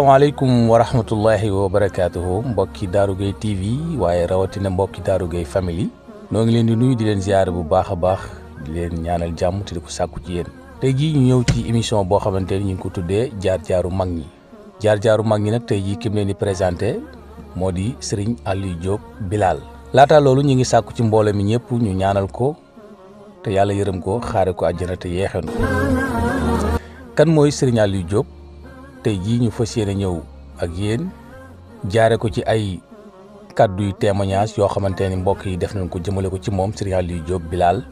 asalaamaaleykum wa rahmatullahi wa barakaatuhu mbokki Darou Gueye TV waaye rawatina mbokki Darou Gueye family noo ngi leen di nuyu di leen ziyaare bu baax a baax di leen ñaanal jàmm te di ko sàkku ci yéen. tey jii ñu ñëw ci émission boo xamante ni ñu ngi ko tuddee jaar-jaaru mag ñi jaar-jaaru mag ñi nag tey jii ki mu leen di présenté moo di Serigne Aliou Diop Bilal. laata loolu ñu ngi sàkku ci mbooloo mi ñëpp ñu ñaanal ko te yàlla yërëm ko xaare ko àjjana te yeexenu kan mooy Serigne Aliou Diop. tey jii ñu fas yéene ñëw ak yéen jaare ko ci ay kàddu yu témoignage yoo xamante ni mbokk yi def nañ ko jëmale ko ci moom Serigne Aliou Diop Bilal.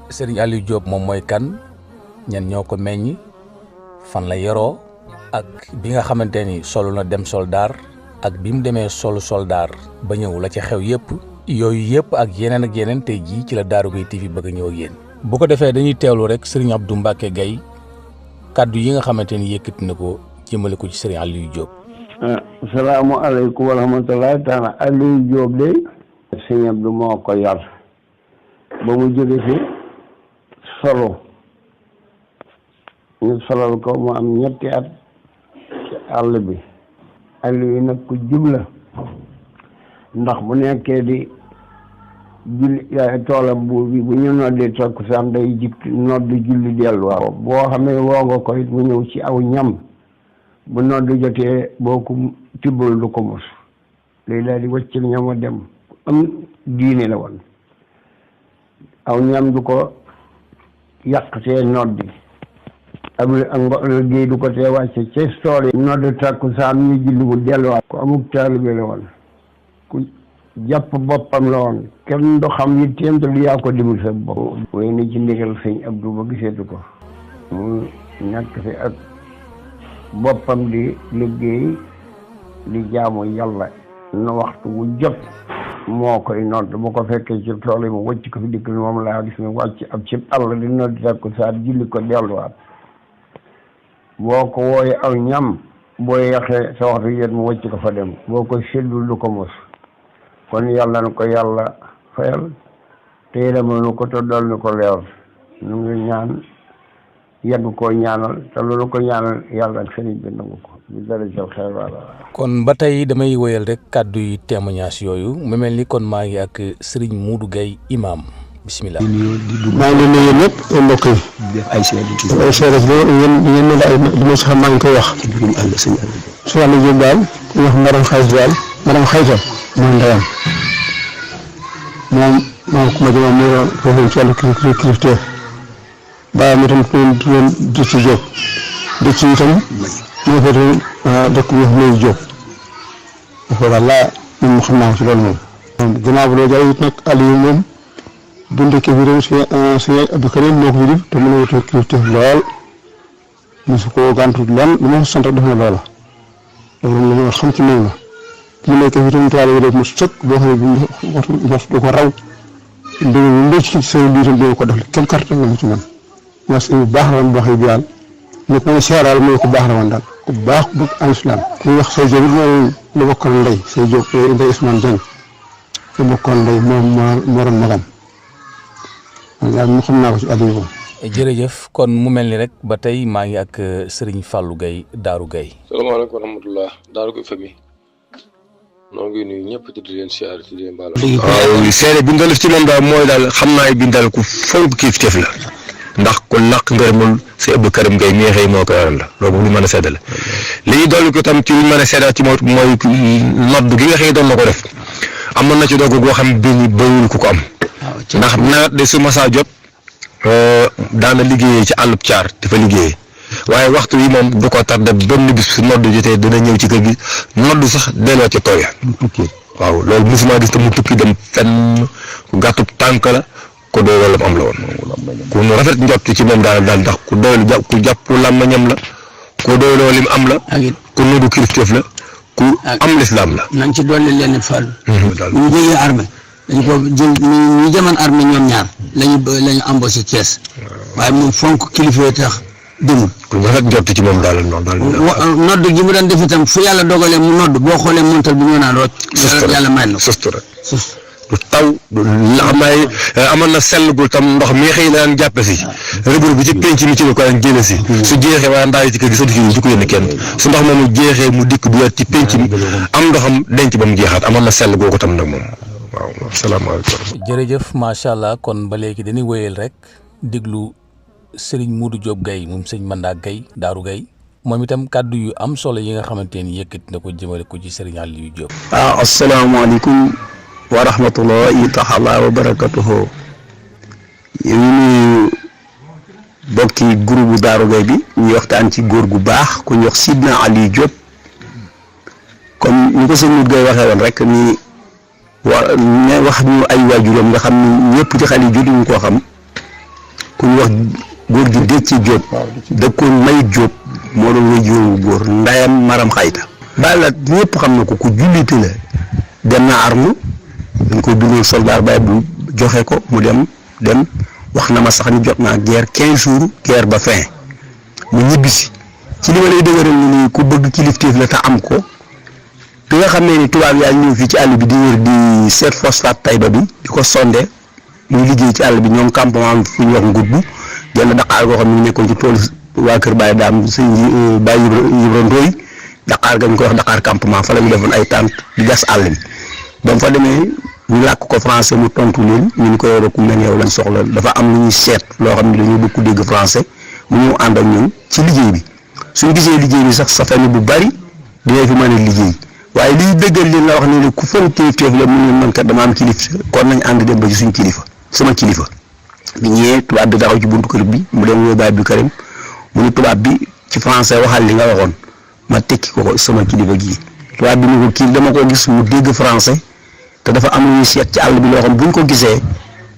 Serigne Aliou Diop moom mooy kan ñan ñoo ko meññ fan la yoroo ak bi nga xamante ni solu na dem soldaar ak bi mu demee solu soldaar ba ñëw la ci xew yëpp yooyu yëpp ak yeneen tey jii ci la Darou Gueye TV bëgg a ñëw ak yéen. bu ko defee dañuy teewlu rek Serigne Abdou Mbacke Gaye kàddu yi nga xamante ni yëkkati na ko jëmale ko ci Serigne Aliou Diop. asalaamaaleykum wa rahmatullahi taala. Aliou Diop de Serigne Abdou moo ko yar ba mu jóge fi solo ñu solal ko mu am ñetti at ci àll bi. Aliou yi nag ku jubla ndax bu nekkee di julli toolam buur bi bu ñu noddi takkusaan day jikk noddi julli delluwaat boo xamee woo nga ko it mu ñëw ci aw ñam bu noddu jotee boo ko tibbal du ko mos léegi daal di wàccil ñama dem am diine la woon aw ñam du ko yàq see noddi ak liggéey du ko tee wàcce ci tool yi noddu takkusaan ñu julli bu delluwaat ko amuk taalibe la woon ku jàpp boppam la woon kenn du xam yitteem te lu yaa ko dimul sa bopp way ni ci ndigal sëñ Abdou ba giseetu ko mu ñàkk fi ak boppam di liggéey di jaamu yàlla na waxtu wu jot moo koy nodd bu ko fekkee ci tool yi mu wàcc ko fi dikk moom laa gis ne wàcc ab ci àll di nodd takku saa julli ko delluwaat boo ko wooye aw ñam boo yaxee sa waxtu yet mu wàcc ko fa dem boo ko seddul du ko mos kon yàlla na ko yàlla fayal te yéedamal nu ko te dal nu ko leer nu ngi ñaan yàgg koo ñaanal te loolu ko ñaanal yàlla ak sëriñ bi nangu ko ñu dara jël xel wala. kon ba tey damay woyal rek kàddu yi témoignage yooyu mu mel ni kon maa ngi ak Serigne Modou Gueye imam bismillah. maa ngi leen di nuyu ñëpp mbokk yi. def ay seede yéen ne la ay li ma si xam maa ngi koy wax. su wàllu jëm daal ñu wax madame Xayta daal madame Xayta mooy ndeyam moom ku ma jëmoon mu ngi foofu ci wàllu kilifteef bàyyi ma itam ku leen di ci jóg di ci itam ñu ngi fay dëkk bi muy jóg dafa daal laa ñun mu xam naa ko ci loolu moom. ginnaaw bu dee jaay it nag Aliou moom bu ndekkee fi réew si Abdou Karim moo ko fi def te mën a wutee kilifteef lool mosu ko gàntu lenn lu ma sant def na loola loolu la ñu xam ci moom la bu nekkee fi tam toile bi def mu sëkk boo xam ne mos du ko raw ndégg lu ci seen biir dina ko def kenn carte la mu ci man mas bu baax la woon boo xam ne daal nit ñi seeraal mooy ku baax la woon daal ku baax bëgg al islam ñu wax say jóg mooy lu bokkoon ndey say jóg ndey Ousmane Dieng lu bokkoon ndey moom moo doon magam daal mu xam naa ko ci Aliou moom. jërëjëf kon mu mel ni rek ba tey maa ngi ak Serigne Fallou Gueye Darou Gueye. salaamaaleykum wa rahmatulah Darou Gueye famille noo ngi nuyu ñëpp di leen siyaare di leen baal. waaw seede bi nga def ci moom daal mooy daal xam naa bi daal ku fonk kilifteef la ndax ku laq ngërëmul si Abdou Karim Gueye mi xëy moo ko yaral la loolu moom lu mën a seede la li ñu dolli ko tam ci lu mën a seede ci mooy nodd gi nga xëy doon na ko def amoon na ci doog goo xam bi ñu bëriwul ku ko am ndax nawet de su masaa jot daana liggéeyee ci àllub caar dafa liggéeyee waaye waxtu yi moom du ko tardé benn bis su nodd jotee dina ñëw ci kër gi nodd sax delloo ca tool ya waaw loolu musuma gis te mu tukki dem fenn ku gàttub tànk la ku doy wala am la woon ku nu rafet njott ci moom daal ndax ku doy ku jàpp làmmiñam la ku doy loo lim am la ku nudu kilifteef la ku am lislaam la. nañ ci dolli leen Fall. ñu jógee armée dañ ko jël ñu jaman armée ñoom ñaar lañu embauché Thiès waaye moom fonk kilifa tax demul. ku rafet njott ci moom daal nodd gi mu daan def itam fu yàlla dogalee mu nodd boo xoolee montal bi ñoo naan root. yàlla may na sustu rek du taw la xam naa amoon na sell gu tam ndox mi xëy na daan jàppe si rëbër bi ci penc mi ci la ko daan jële si su jeexee waaye ndaa yi ci kër gi sax du ko yónni kenn su ndox moomu jeexee mu dikk du ci penc mi am ndoxam denc ba mu jeexaat amoon na sell googu tam nag moom waaw asalaamaaleykum. jërëjëf macha allah kon ba léegi dañuy wéyal rek déglu Serigne Modou Diop Gaye moom sëñ Manda Gaye Daaru Gaye moom itam kàddu yu am solo yi nga xamante ni yëkkati na ko jëmale ko ci Serigne Aliou Diop. asalaamaaleykum wa rahmatullahi taala wa barakatuhu. ñu nuyu bokki groupe Daaru Gaye bi ñuy waxtaan ci góor gu baax ku ñuy wax Sidna Aliou Diop comme ni ko sëñ Modou Gaye waxee woon rek ni wax ñu ay waajuram nga xam ni ñëpp ci xale yi jotuñu koo xam ku ñu wax góor gi Déthié Diop dëkkoon May Diop moo doon waajuram bu góor ndayam Maram Xayta bala ñëpp xam na ko ku jullite la dem na arme dañ ko bindoon soldat bay bu joxe ko mu dem wax na ma sax ni jot naa guerre 15 jours guerre ba fin mu ñibbisi ci li ma lay dëgëral ni ku bëgg kilifteef la te am ko bi nga xam ne ni tubaab yaa ñëw fii ci àll bi di wër di seet phosphate Taïba bi di ko sonde muy liggéey ci àll bi ñoom campement fu ñu wax Nguddu genn Dakar goo xam ne nekkoon ci tool waa kër Baye Daam sëñ Baye Ibra Ndoy Dakar gañ ko wax Dakar campement fa la ñu defoon ay tente di gas àll bi ba mu fa demee ñu làkk ko français mu tontu leen ñu ni ko yow ku mel yow lañ soxla dafa am lu ñuy seet loo xam ne dañoo bëgg dégg français mu ñëw ànd ak ñun ci liggéey bi suñu gisee liggéey bi sax sa famille bu bari dina fi mën a liggéey waaye liy dëggal leen la wax ne ku fan kilifteef la mu ne man kat dama am kilifa kon nañ ànd dem ba ci suñu kilifa sama kilifa bi ñëwee tubaab bi taxaw ci buntu kër bi mu dem woo Baye Abdou Karim mu ni tubaab bi ci français waxal li nga waxoon ma tekki ko sama kilifa gii tubaab bi ni ko kii dama ko gis mu dégg français te dafa am lu ñuy seet ci àll bi loo xam buñ ko gisee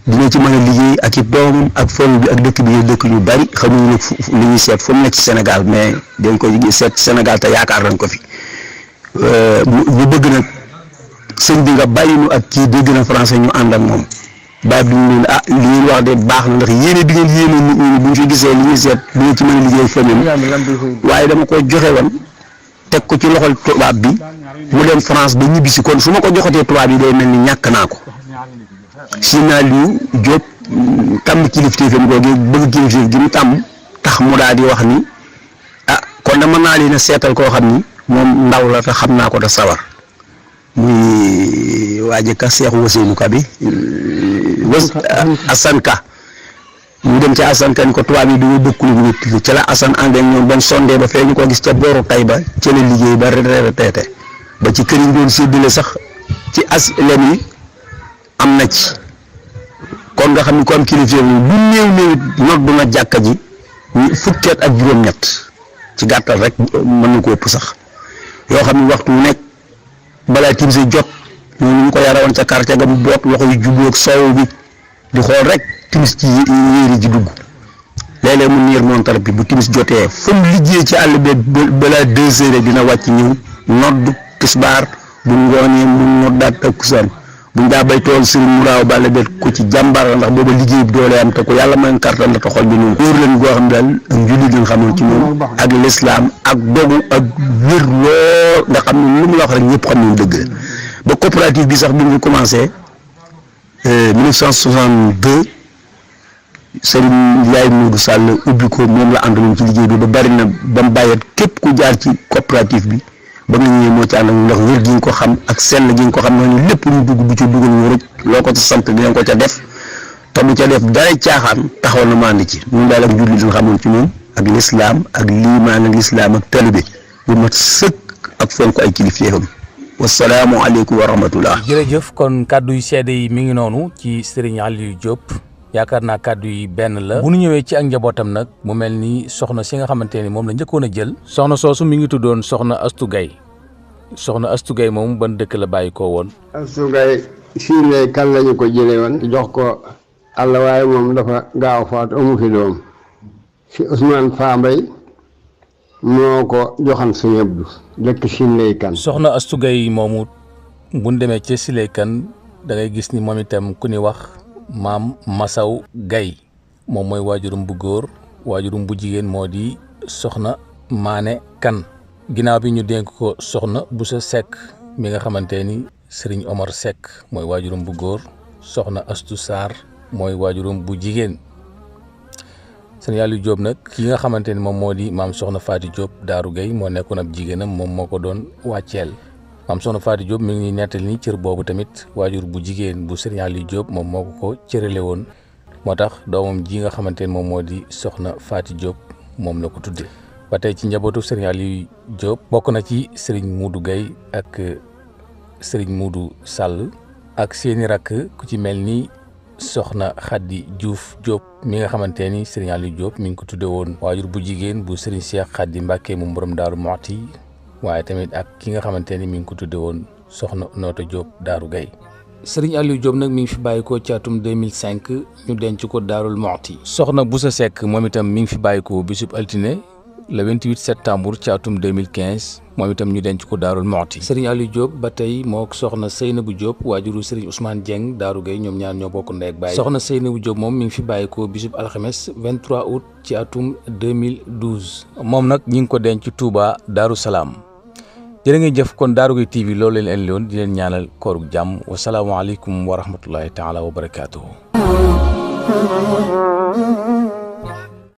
dina ci mën a liggéey ak i doomam ak famille bi ak dëkk bi dëkk ñu bari xamuñu nag li ñuy seet fu mu nekk ci Sénégal mais dañ koy seet ci Sénégal te yaakaar nañ ko fi ñu bëgg nag sëñ bi nga bàyyi ñu ak kii dégg na français ñu ànd ak moom bàyyi bi ñu ne li ngeen wax de baax na ndax yéene bi ngeen yéene nit ñi buñ fi gisee li ñuy seet dina ci mën a liggéey famille waaye dama ko joxe woon teg ko ci loxol tubaab bi mu dem France ba ñibbisi kon su ma ko joxatee tubaab yi day mel ni ñàkk naa ko Sidna Aliou Diop tàmm kilifteefam googu bëgg kilifteef gi mu tàmm tax mu daal di wax ni kon dama naa leen a seetal koo xam ni moom ndaw la te xam naa ko te sawar muy waaje ka Seexu Waseenu Ka bi Assane Ka mu dem ci Assane Ka ni ko tubaab yi dañoo bëgg lu ñu ci la Assane ànd ak ñoom ban sondé ba fee ñu ko gis ca booru Taïba ca la liggéey ba retraité ba ci kër yi doon séddale sax ci aslem yi am na ci kon nga xam ni ko am kilifa lu néew noddu na jàkka ji fukki at ak juróom-ñett ci gàttal rek mën na ko ëpp sax yoo xam ne waxtu wu nekk balaa timis jot ñu ko yara woon ca quartier ga mu boot loxo yu jublu ak soow bi di xool rek timis ci yéeri ji dugg léeg-léeg mu niir montar bi bu timis jotee fu mu liggéey ci àll bi balaa 2 heures dina wàcc ñëw nodd tisbaar bu ngoonee mu noddaat takkusaan buñ daa bay tool Serigne Mourao Balla bet ku ci jàmbaar la ndax booba liggéey bi doole am te ku yàlla may kartan la te xol bi noonu góor leen goo xam daal ak njullit leen xamoon ci moom ak lislaam ak dogu ak wér lool nga xam ne lu mu la wax rek ñëpp xam ne dëgg la ba coopérative bi sax bi ñu commencé 1962 Serigne Ndiaye Modou Sall ubbi ko moom la àndaloon ci liggéey bi ba bari na ba mu bàyyeet képp ku jaar ci coopérative bi ba nga ñëwee moo ci ànd ak ndax wér gi nga ko xam ak sell gi nga ko xam ne lépp lu dugg bu ca dugal ñu rek loo ko ca sant dinañ ko ca def te du ca def dara caaxaan taxaw na mandi ci ñun daal ak jullit lañ xamoon ci moom ak lislaam ak liimaan ak lislaam ak talibé bu mat sëkk ak fonk ay kilifteefam wasalaamu aleykum wa rahmatullah. jërëjëf kon kàddu yu seede yi mi ngi noonu ci Serigne Aliou Diop yaakaar naa kàddu yi benn la bu ñu ñëwee ci ak njabootam nag mu mel ni soxna si nga xamante ni moom la njëkkoon a jël soxna soosu mi ngi tuddoon soxna Astou Gaye soxna Astou Gaye moom ban dëkk la bàyyi koo woon. Astou Gaye fii ne kan lañu ko jëlee woon jox ko àll waaye moom dafa gaaw faatu amu fi doom fi Ousmane Fambaye moo ko joxan Sëñ Abdou dëkk Siley Kan. soxna Astou Gaye moomu bu ñu demee ci Siley Kan da ngay gis ni moom itam ku ni wax maam Massaw Gaye moom mooy waajurum bu góor waajurum bu jigéen moo di soxna Maane Kan ginnaaw bi ñu dénk ko soxna Boussa Seck mi nga xamante ni sëriñ Omar Seck mooy waajuram bu góor soxna Astu Sarr mooy waajuram bu jigéen. sëriñ Aliou Diop nag ki nga xamante ni moom moo di maam soxna Faati Diop Daaru Gay moo nekkoon ab jigéenam moom moo ko doon wàcceel. maam soxna Faati Diop mi ngi nettali ni cër boobu tamit waajur bu jigéen bu sëriñ Aliou Diop moom moo ko cërale woon moo tax doomam ji nga xamante ni moom moo di soxna Faati Diop moom la ko tudde ba tey ci njabootu sëriñ Aliou Diop bokk na ci sëriñ Muudu Gay ak sëriñ Muudu Sall ak seeni rakk ku ci mel ni soxna Xaddi Diouf Diop mi nga xamante ni sëriñ Aliou Diop mi ngi ko tudde woon waajur bu jigéen bu sëriñ Cheikh Xaddi Mbàkke mu borom Daaru Muxti waaye tamit ak ki nga xamante ni mi ngi ko tudde woon soxna Noota Diop Daaru Gay. sëriñ Aliou Diop nag mi ngi fi bàyyikoo ci atum 2005 ñu denc ko Daarul Muxti. soxna Boussa Seck moom itam mi ngi fi bàyyikoo bisub altine le 28 septembre ci atum 2015 moom itam ñu denc ko Daarul Muxti. sëriñ Aliou Diop ba tey moo soxna Seynabou Diop waajuru sëriñ Ousmane Dieng Daaru Gay ñoom ñaar ñoo bokk ndey ak baay. soxna Seynabou Diop moom mi ngi fi bàyyikoo bisub alxames 23 août ci atum 2012 moom nag ñi ngi ko denc Touba Daaru Salaam. jërë ngeen jëf kon Daaru Gay TV loolu leen indi woon di leen ñaanal koorug jàmm wasalaamaaleykum wa rahmatullahi taala wa barakaatuhu.